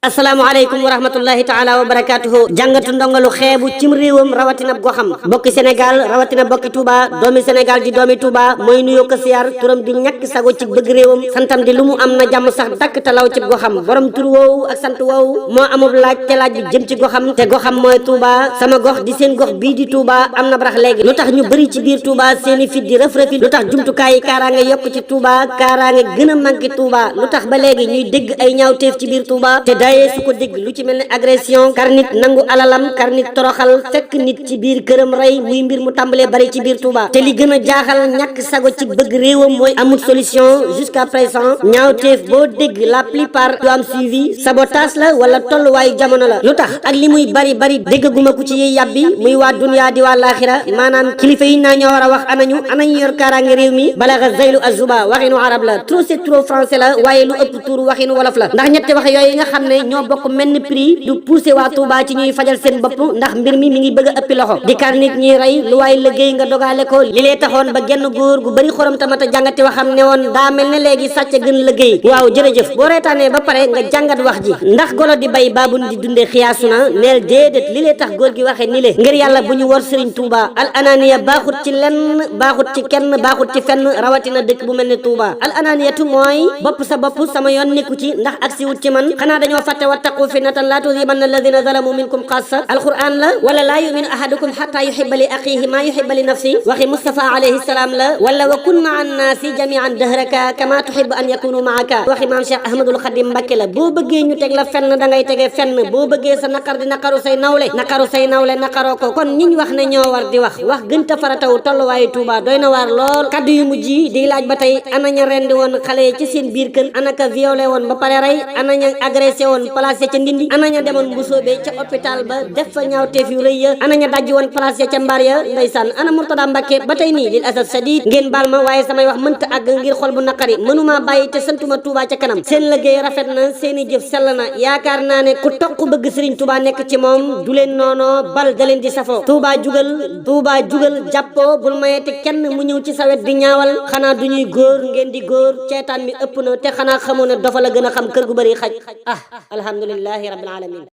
asalaamaaleykum wa rahmatullahi taala wa barakaatuhu jàngatu ndongalu xeebu cim réewam rawatina goxam bokki Sénégal rawatina bokki Touba doomi Sénégal di doomi Touba mooy nuyoo ko siyaar turam di ñàkk sago ci bëgg réewam santam di lu mu am na jàmm sax dakk talaw ci goxam borom tur woowu ak sant woowu moo amub laaj te laaj bi jëm ci goxam te goxam mooy Touba sama gox di seen gox bii di Touba am na barax léegi lu tax ñu bëri ci biir Touba seeni fit di rëf-rëfi lu tax jumtukaay yi kaaraange yokk ci Touba kaaraange gën a manqué Touba lu tax ba léegi ñuy dégg ay ñaawteef ci biir Touba te su ko dégg lu ci mel ne agression kar nit nangu alalam kar nit toroxal fekk nit ci biir këram rey muy mbir mu tàmbalee bari ci biir Touba te li gën a jaaxal ñàkk sago ci bëgg réewam mooy amul solution jusqu'à présent ñaawteef boo dégg la plupart du am suivi sabotage la wala tolluwaayu jamono la lu tax ak li muy bari déggaguma ku ci yiy yàbbi muy waa dunya di waa laaxira maanaam kilifa yi naa ñoo war a wax anañu yor kaaraange réew mi balaga zeylu azuba waxinu arab la trop c'est trop français la waaye lu ëpp tuur waxinu wolof la ndax ñetti wax yooyu nga xam ne ñoo bokk mel ni prix du poussé waa Touba ci ñuy fajal seen bopp ndax mbir mi ngi bëgg a ëppi loxo di kar nit ñiy rey lu waay liggéey nga dogaale ko li lee taxoon ba genn góor gu bëri xorom tamata jàngati waxam ne woon daa mel ne léegi sàcc gën liggéey waaw jërëjëf boo reetaanee ba pare nga jàngat wax ji ndax golo di bay baabun di dundee xiyaasu na neel déedéet li lee tax góor gi waxee ni le ngir yàlla bu ñu war Serigne Touba al ananiya baaxut ci lenn baaxut ci kenn baaxut ci fenn rawatina dëkk bu mel ne Touba al ananiyatu mooy bopp sa bopp sama yoon nekku ci ndax ak si wut ci man xanaa dañoo fàtte wattaqu fitnatan la tusibanna alladina zalamu minkum xaasa alquran la wala laa yuminu ahadukum xata yuhiba li axihi maa yuhiba li nafsi waxi Mustafa alayhi salaam la wala wa kun maa annaasi jamian dahraka kama tuhibu an yakunu maaka waxi maam Cheikh Ahmadul Xadim Mbakke la boo bëggee ñu teg la fenn da ngay tegee fenn boo bëggee sa naqar di naqaru say nawle naqaroo ko kon ñiñ wax ne ñoo war di wax gën ta farataw tolluwaayu Touba doy na waar lool kaddu yu mujj yi di laaj ba tey ana ña rendi woon xale ci seen biir kër ana ka violé woon ba pare rey ana ña agressé woon placé ca ndindi ana ña demoon mbusoobe ca hôpital ba def fa ñaawteef yu rëy ya ana ña dajji woon placé ca mbar ya ndeysaan ana Murtada Mbàkke ba tey nii lil asaf sadid ngeen baal ma waaye samay wax mënta àgg ngir xol bu naqari mënuma bàyyi te santuma Touba ca kanam seen liggéey rafet na seeni jëf sell na yaakaar naa ne ku toq bëgg Serigne Touba nekk ci moom du leen noonoo bal da leen di safoo Touba jugal jàppoo bul mayete kenn mu ñëw ci sawet di ñaawal xanaa du ñuy góor ngeen di góor ceetaan mi ëpp na te xanaa xamoo ne dafa la gën a xam kër gu bëri xaj alhamdulillahi rabbil alamin